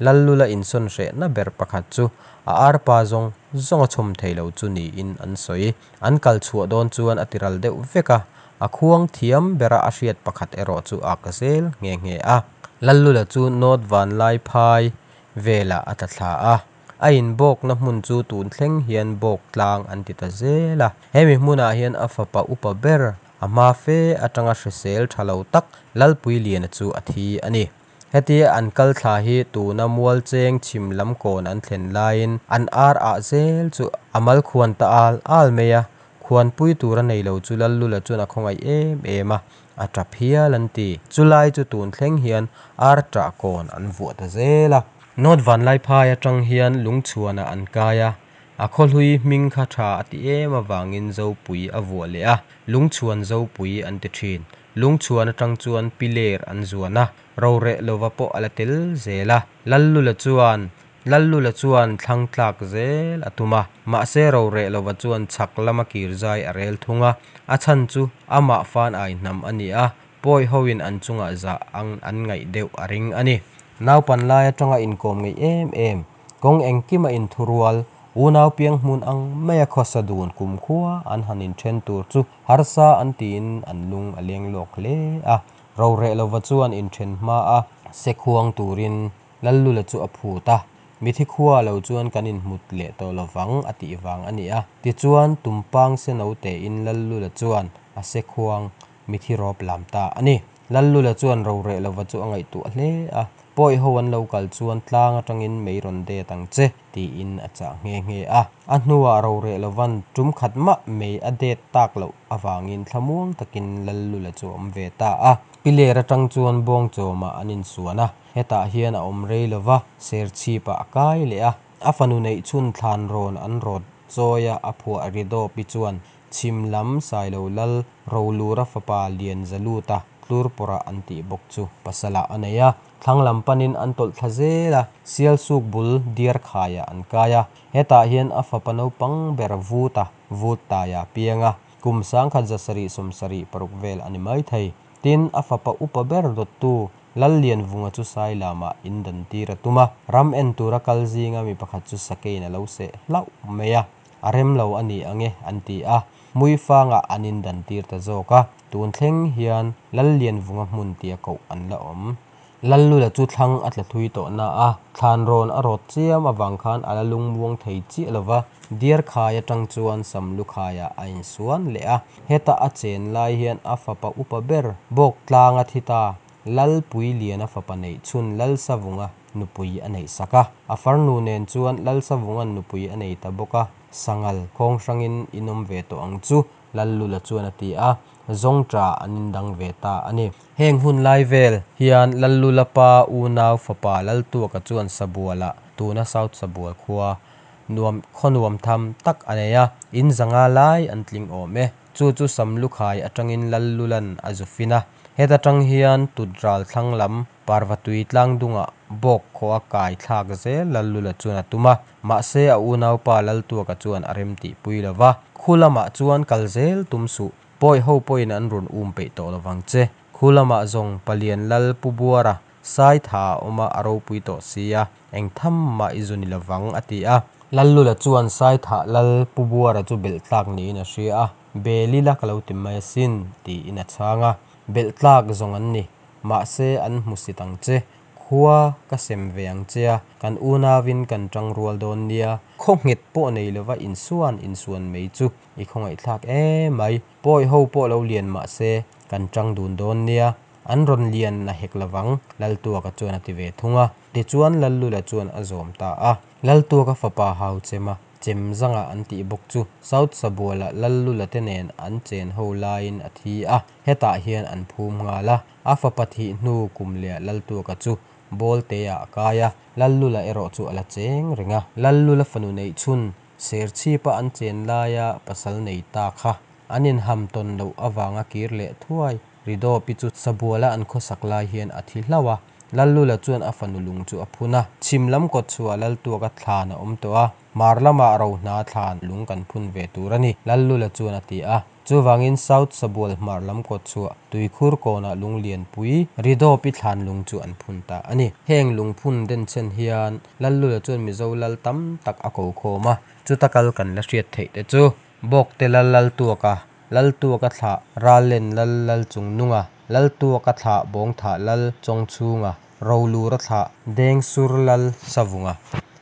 Lallula insawn hrehna ber pakhat chu a arpa zawng zawng a chhawm thei lo chu niin an sawi. An kal chhuah dawn chuan a tiral deuh vek a, a khuang thiam bera a hriat pakhat erawh chu a ka zel nghe nghe a. Lallula chu North Vanlaiphai velah a tla thla a. A inbawkna hmun chu tun thleng hian bawk tlang an ti ta zel a. Hemi hmunah hian a fapa upa ber, a hma fe atanga hrisel tha lo tak Lalpuiliana chu a thi a ni. Hetia an kal thla hi tuna Mualcheng chhim lam kawn an thlen laiin an ar ah zel chu a mal khuan ta al al mai a, khuanpui tur a nei lo chu Lallula chuan a khawngaih em em a, a tap hial an ti. Chulai chu tun thleng hian ar tah kawn an vuah ta zel a. North Vanlaiphai atang hian Lungchhuanah an kai a, a khawhlui hming kha tha a ti em avangin Zopui a vuah leh a, Lungchhuan Zopui an ti thin. Lungchhuan atang chuan Piler an zuan a, Roreh lova pawh a la tel zel a. Lallula chuan Lallula chuan thlang tlak zel a tum a, mahse Roreh lova chuan chhak lama kir zai a rel thung a, a chhan chu amah fan ai hnam a ni a, pawi hoin an chungah zah ang an ngaih deuh a ring a ni. Naupan lai atanga inkawm ngeih em em, kawng engkima inthurual, unau piang hmun ang maia khawsa dun kumkhua an han inthen tur chu harsa an tiin an lung a leng lawk hle a. Roreh lova chuan inthen hma a sekhuang turin Lallula chu a phut a, Mithi khua lo chuan kan inhmut leh tawh lovang a tih vang a ni a. Tichuan Tumpang se no tein Lallula chuan a sekhuang mithi rawp lam ta a ni. Lallula chuan roreh lova chu a ngaihtuah hle a, Pawi ho an lo kal chuan tlang atangin mei rawn det ang che, tiin a chah nghe nghe a. A hnuah roreh lovan tum khat mah mei a det tak loh avangin thlamuang takin Lallula chu a awm ve ta a. Piler atang chuan Bawngchawmah an insuan a, hetah hian a awm rei lova, Serchhipah a kai leh a. A fanu neih chhun thlan rawn an rawt chawi a, a phuah ri dawpi chuan chhim lam Sailo Lal Rolura fapa Lianzaluta Tlurpawrah an tih bawk chu pasalah a nei a. Thlang lam panin an tawlh thla zel a, Sialsuk bul Diarkhaiah an kai a. Hetah hian a fapa naupang ber Vuta, Vuttaia piang a, kum 1776 vel a ni maithei. Tin, a fapa upa ber dawttu Lallianvunga chu Sailamah in dan tir a tum a, ram en tura kal zinga mi pakhat chu sakein a lo seh hlauh mai a, a rem lo a ni ang e an ti a, Hmuifangah an in dan tir ta zawk a, tun thleng hian Lallianvunga hmun tia koh an la awm. Lallula chu thlang a tla thui tawh na a, thlan rawn a rawt chiam avang khan a la lungmuang thei chiah lo va, Diarkhai atang chuan Samlukhaiah a insuan leh a, heta a chen lai hian a fapa upa ber bawk tlang a thi ta, Lalpuiliana fapa neih chhun Lalsavunga nupui a neih sak a, a farnu nen chuan Lalsavunga'n nupui a nei ta bawk a, Sangal khawng hrangin in awm ve tawh ang chu, Lallula chuan a ti a, Zawngṭa an indang ve ta a ni. Heng hun lai vel hian Lallula pa unau fapa Laltuaka chuan Sabualah, tuna South Sabual khua, nuam khaw nuam tham tak a nei a, in zanga lai an tling awm e. Chu chu Samlukhai atangin Lallula'n a zu fin a, heta tang hian Tutral thlang lam Parvatui tlangdungah bawk khaw a kai thlak zel Lallula chuan a tum a, mahse a unaupa Laltuaka chuan a rem tihpui lo va. Khu lamah chuan kal zel tum suh, pawi ho pawhin an rawn um peih tawh lovang che. Khu lamah zawng Palian Lal Pu Buara Saitha a awm a, a ropui tawh si a, eng tham mah i zu ni lovang a ti a. Lallula chuan Saithah Lal Pu Buara chu belh tlak niin a hria a, Bel ila ka lo ti mai asin, tiin a chhang a. Belh tlak zawng an ni. Mahse an hmusit ang che. Khua ka sem ve ang che a, kan unauin kan tang rual dawn nia. Khaw nghet pawh nei lova insuan insuan mai chu i khawngaihthlak em mai. Pawi ho pawh lo lian mahse kan tang dun dawn nia. An rawn lian na hek lovang, Laltuaka chuan a ti ve thung a. Tichuan Lallula chuan a zawm ta a. Laltuaka fapa Hauchema, Chemzanga an tih bawk chu South Sabualah Lallula te nen an chen ho laiin a thi a, hetah hian an phum nghal a. A fapa thih hnu kum lehah Laltuaka chu Bawltea a kai a, Lallula erawh chu a la cheng reng a. Lallula fanu neih chhun Serchhipa an chen laia pasal nei ta kha an inham tawn loh avanga kir leh thuai Ridawpi chu Sabuala an khawsak lai hian a thi hlauh a, Lallula chuan a fanu lung chu a phun a. Chhim lam kawtchhuah Laltuaka thlan a awm tawh a, hmar lamah Rohna thlan lung kan phun ve tur a ni, Lallula chuan a ti a. Chuvangin South Sabual hmar lam kawtchhuah tuikhur kawnah lung lianpui Ridawpi thlan lung chu an phun ta a ni. Heng lungphun denchhen hian Lallula chuan Mizo lal tam tak a ko khawm a, chuta kal kan la hriat theih te chu Bawkte lal Laltuaka, Laltuaka thlah Rallen lal Lalchungnunga, Laltuaka thlah Bawngthah lal Chawngchhunga, Rolura thlah Dengsur lal Savunga,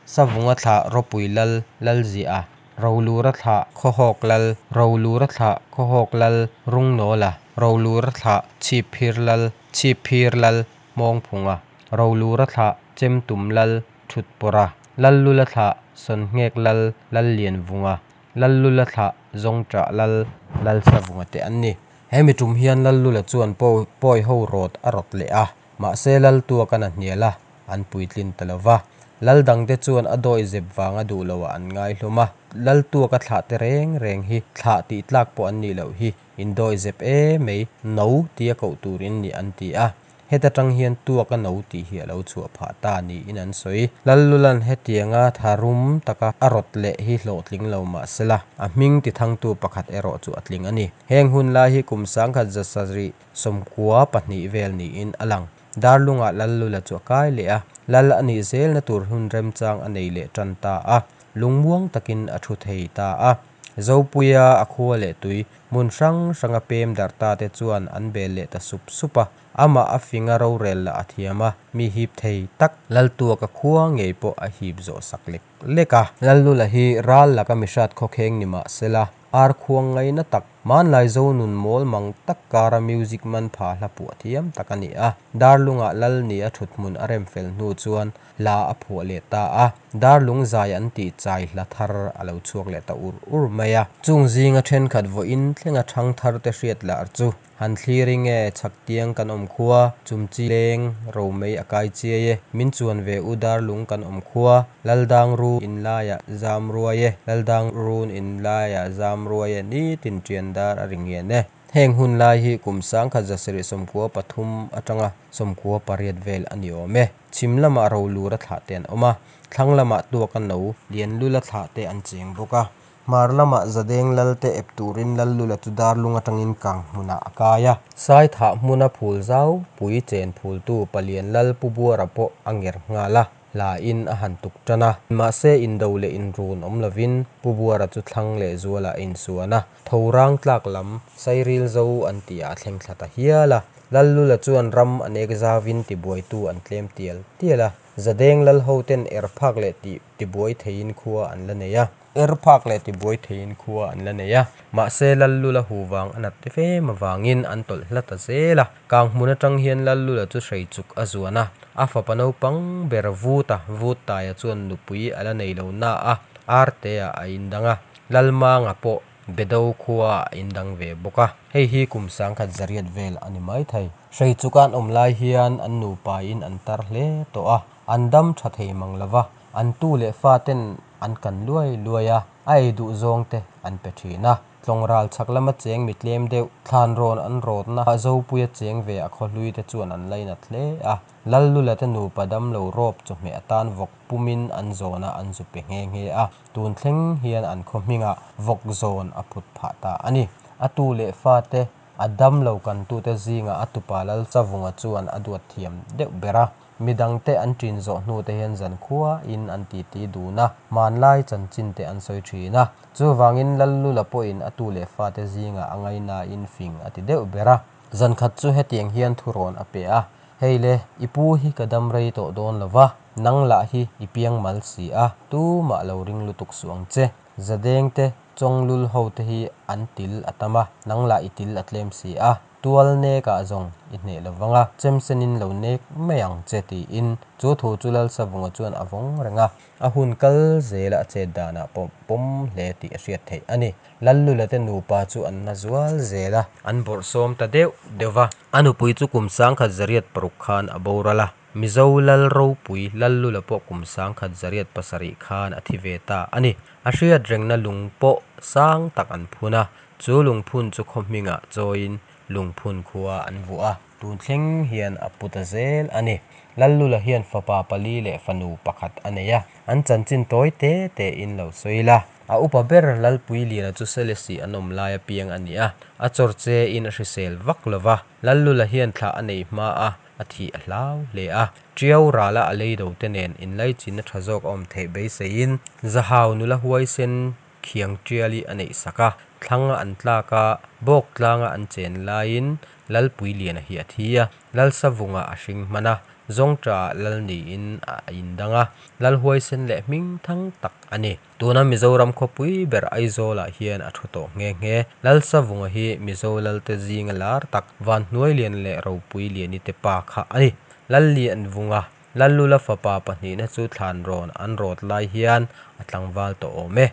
Savunga thlah Rawpui lal Lalziah, Rolura thlah Khawhawk lal, Rolura thlah Khawhawk lal Rungnawla, Rolura thlah Chhipphir lal Chhipphir lal Hmawngphunga, Rolura thlah Chemtum lal Thutpawrha, Lallula thlah Sawnngek lal Lallianvunga, Lallula thlah Zawngṭah lal Lalsavunga te an ni. He mi tum hian Lallula chuan pawi ho rawt a rawt leh a, mahse Laltuakan a hnial a, an puitlin ta lo va. Lal dangte chuan a dawi zep vanga duh loah an ngai hlawm a, Laltuaka thlah te reng reng hi thlah tih tlak pawh an nih loh hi. Indawi zep e mai, no tia koh tur in ni an ti a. Heta tang hian tuaka no tih hi a lo chhuah phah ta niin an sawi. Lallulan hetianga tharum taka a rawt leh hi hlawhtling lo mah sela, a hming tithangtu pakhat erawh chu a tling a ni. Heng hun lai hi kum 1792 vel niin a lang. Darlungah Lallula chu a kai leh a, Lal a nih zelna tur hun remchang a nei leh tan ta a, lungmuang takin a thu thei ta a. Zopuia a khua leh tui hmun hrang hranga pem darh ta te chuan an bel leh ta sup sup a, amah a finga rorel lah a thiam a, mi hip thei tak Laltuaka khua ngei pawh a hip zawh sak lek lek a. Lallula hi ral laka mihrat khawkheng ni mah sela, ar khuang ngaina tak, hmanlai Zonun mawl mang tak kara music man pha hla puah thiam tak a ni a. Darlungah Lal ni a thut hmun a rem fel hnu chuan hla a phuah leh ta a, Darlung zai an tih chai hla thar a lo chhuak leh ta ur ur mai a. Chung zinga thenkhat vawiin thlenga thang thar te hriat lar chu han thlir i nge chhaktiang kan awm khua, chumchi leng romei a kai chiai e, min chuan ve u Darlung kan awm khua, Laldang ru in laiah zam ruai e, Laldang run in laiah zam ruai e, nitin ṭian dar a ri ngian e. Heng hun lai hi kum 1993 atanga 98 vel a ni awm e. Chhim lamah rolura thlah te an awm a, thlang lamah tuaka no lianlula thlah te an cheng bawk a. Hmar lamah Zadeng lal te ep turin Lallula chu darlung atangin kang hmunah a kai a. Saithah hmuna phul zau pui chen phultu Palian Lal Pu Buara pawh a nger nghal a. Hla in a han tuk tan a. Mahse indo leh inrun awm lovin Pu Buara chu thlang leh zualah a insuan a, tho rang tlak lam Sairil zo an tih ah a thleng thla ta hial a. Lallula chuan ram a nek zauvin tibuaitu an tlem tial tial a, Zadeng lal ho ten er phak leh tih tibuai theiin khua an la nei a. Er phak leh tibuai theiin khua an la nei a, mahse Lallula hu vang a nat fem avangin an tawlh hla ta zel a. Kang hmun atang hian Lallula chu hrei chuk a zuan a, a fapa naupang ber Vuta, Vuttaia chuan nupui a la nei lo na a, Artea a indang a, Lalmanga pawh Bedo khua a indang ve bawk a. Hei hi kum 1800 vel a ni maithei. Hrei chuka an awm lai hian an nupain an tar hle tawh a, an dam tha thei mang lo va, an tu leh faten an kan luai luai a, a ei duh zawng te an pe thin a. Tlawng ral chhak lama cheng mi tlem deuh, thlan rawn an rawtna a Zopuia cheng ve a khawhlui te chuan an lainat hle a. Lallula te nupa damlo rawp chawhmeh atan vawk pumin an zawn a, an zu pe nghe nghe a. Tun thleng hian an khaw hmingah vawk zawn a put phah ta a ni. A tu leh fate a damlo kantute zingah a tupa Lalchavunga chuan a duat thiam deuh ber a. Midangte an ṭin zawh hnute hian zankhuain an titi dun a, hmanlai chanchinte an sawi ṭhin a. Chuvangin Lallula pawhin a tu leh fate zingah a ngainain fing a ti deuh ber a. Zankhat chu hetiang hian thurawn a pe a, Hei le, i pu hi ka dam rei tawh dawn lo va, nang lah hi i piang mal si a, tumah lo ring lutuk suh ang che. Zadengte, chawnglul hote hi an til a tam a, nang lah i til a tlem si a. Tual nekah zawng i hneh lo vang a, chemsenin lo nek mai ang che tiin chu thu chu Lalsavunga chuan a vawng reng a. A hun kal zela a chet danah pawh pawm hle tih a hriat theih a ni. Lallula te nupa chu an na zual zel a, an bawrhsawm ta deuh deuh va. A nupui chu kum 1806 khan a boral a, Mizo lal ropui Lallula pawh kum 1807 khan a thi ve ta a ni. A hriat rengna lung pawh sang tak an phun a, chu lungphun chu khaw hmingah chawiin Lungphun khua an vuah a, tun thleng hian a pu ta zel a ni. Lallula hian fapa pali leh fanu pakhat a nei a, an chanchin tawi te tein lo sawi la. A upa ber Lalpuiliana chu Selesih an awm lai apiang a ni a, a chawr chein a hrisel vak lo va. Lallula hian thlah a nei hma a, a thih a hlau hle a. Tiau rala a leido te nen inlaichinna tha zawk a awm theih beiseiin Zahau nula huaisen Khiang Tiali a neih sak a, thlanga an tlak a, bawk tlanga an chen laiin Lalpuiliana hi a thi a, Lalsavunga a hring hman a, Zawngṭaah Lal niin a indang a, Lal huaisen leh hming thang tak a ni. Tuna Mizoram khawpui ber Aizawlah hian a thu tawh nghe nghe. Lalsavunga hi Mizo Lalte zinga lar tak, Vanhnuailiana leh Ropuiliani te pa kha a ni. Lallianvunga Lallula fapa pahnihna chu thlan rawn an rawt lai hian a tlangval tawh awm e.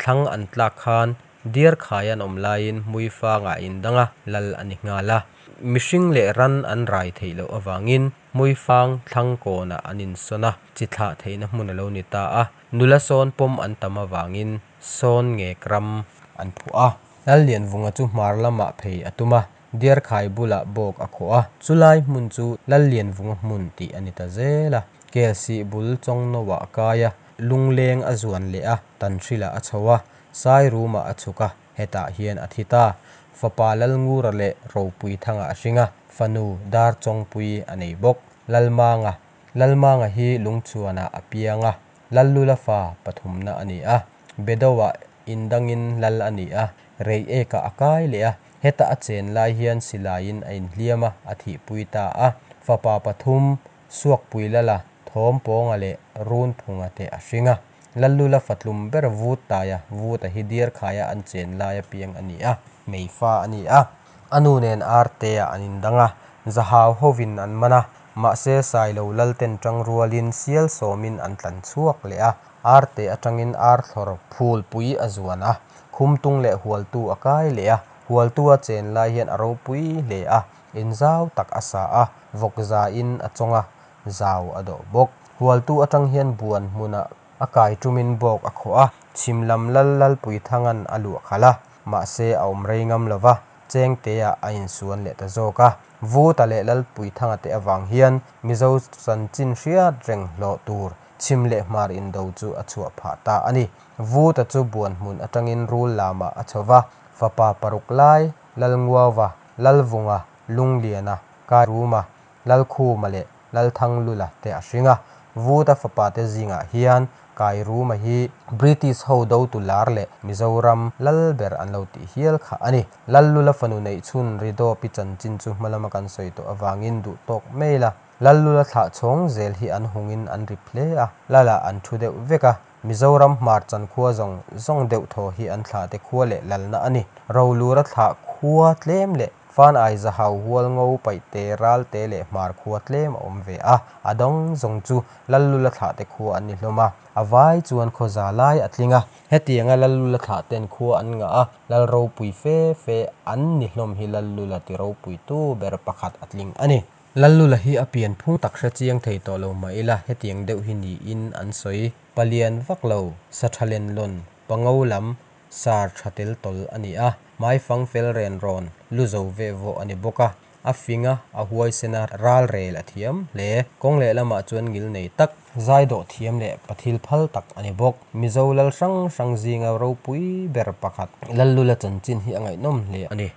Thlang an tlak khan diar khai an awm laiin Hmuifangah a indang a, lal a ni nghal a. Mihring leh ran an rai theih loh avangin Hmuifang thlang kawnah an insawn a, chi thlah theihna hmun a lo ni ta a. Nula sawn pawm an tam avangin sawn ngek ram an phuah a. Lallianvunga chu hmar lamah phei a tum a, Diarkhai bulah bawk a khawh a, chulai hmun chu Lallianvunga hmun tih a ni ta zel a. Kelsih bul Chawngnoah a kai a, lungleng a zuan leh a, Tanhrilah a chho a, Sairumah a chhuk a, hetah hian a thi ta. Fapa Lalngura leh Ropuithanga a hring a, fanu Darchawngpui a nei bawk. Lalmanga, Lalmanga hi Lungchhuanah a piang a, Lallula fa pathumna a ni a, Bedoah indangin lal a ni a, Reiekah a kai leh a, heta a chen lai hian silaiin a inhliam a, a thihpui ta a. Fapa pathum, Suakpui Lala, Thawmpawnga leh Runphunga te a hring a. Lallula fatlum ber Vut Taia, Vuta hi Diarkhaia an chen lai apiang a ni a, Meifa a ni a. A nu nen Artea an indang a, Zahau hovin an man a, mahse Sailo Lalten tang rualin sial sawmin an tlan chhuak leh a. Arte atangin Arthlawr phulpui a zuan a, Khumtung leh Hualtu a kai leh a, Hualtu a chen lai hian a ropui hle a, in zau tak a sa a, vawk zain a chawng a, zau a dawh bawk. Hualtu atang hian buan hmunah a kai tumin bawk a khawh a, chhim lam lal Lalpuithanga'n a luah khalh a, mahse a awm rei ngam lo va, Chengteah a insuan leh ta zawk a. Vuta leh Lalpuithanga te avang hian Mizo chanchin hriat reng hlawh tur chhim leh hmar indo chu a chhuah phah ta a ni. Vuta chu buan hmun atangin rul lamah a chho va, fapa paruk lai, Lalnguauva, Lalvunga, Lungliana, Kairuma, Lalkhuma leh Lalthanglula te a hring a. Vuta fapa te zingah hian Kairuma hi British ho dotu lar leh Mizoram lal ber an lo tih hial kha a ni. Lallula fanu neih chhun Ridawpi chanchin chu hmalama kan sawi tawh avangin duh tawk mai la. Lallula thlah chhawng zel hi an hungin an rip hle a, Lalah an thu deuh vek a. Mizoram hmar chan khua zawng zawng deuh thaw hi an thlah te khua leh lalna a ni. Rolura thlah khua tlem leh Fan ai zahau hual ngo paih te ral te leh hmar khua tlem a awm ve a, a dang zawng chu Lallula thlah te khua an ni hlawm a, a vai chuan khaw za lai a tling a. Hetianga Lallula thlah ten khua an ngah a, Lal ropui fe fe an ni hlawm hi Lallula ti ropui tu ber pakhat a tling a ni. Lallula hi a pian phung tak hre chiang thei tawh lo mah ila hetiang deuh hi niin an sawi. Palian vak lo, sa tha len lawn, pango lam, Sar tha tel tawl a ni a, hmaifang fel ren rawn lu zo veh vawh a ni bawk a, a fing a, a huaisen a, ral rel a thiam hle. Kawng leh lamah chuan ngil nei tak, zaidawh thiam leh pathil phal tak a ni bawk. Mizo lal hrang hrang zinga ropui ber pakhat Lallula chanchin hi a ngaihnawm hle a ni.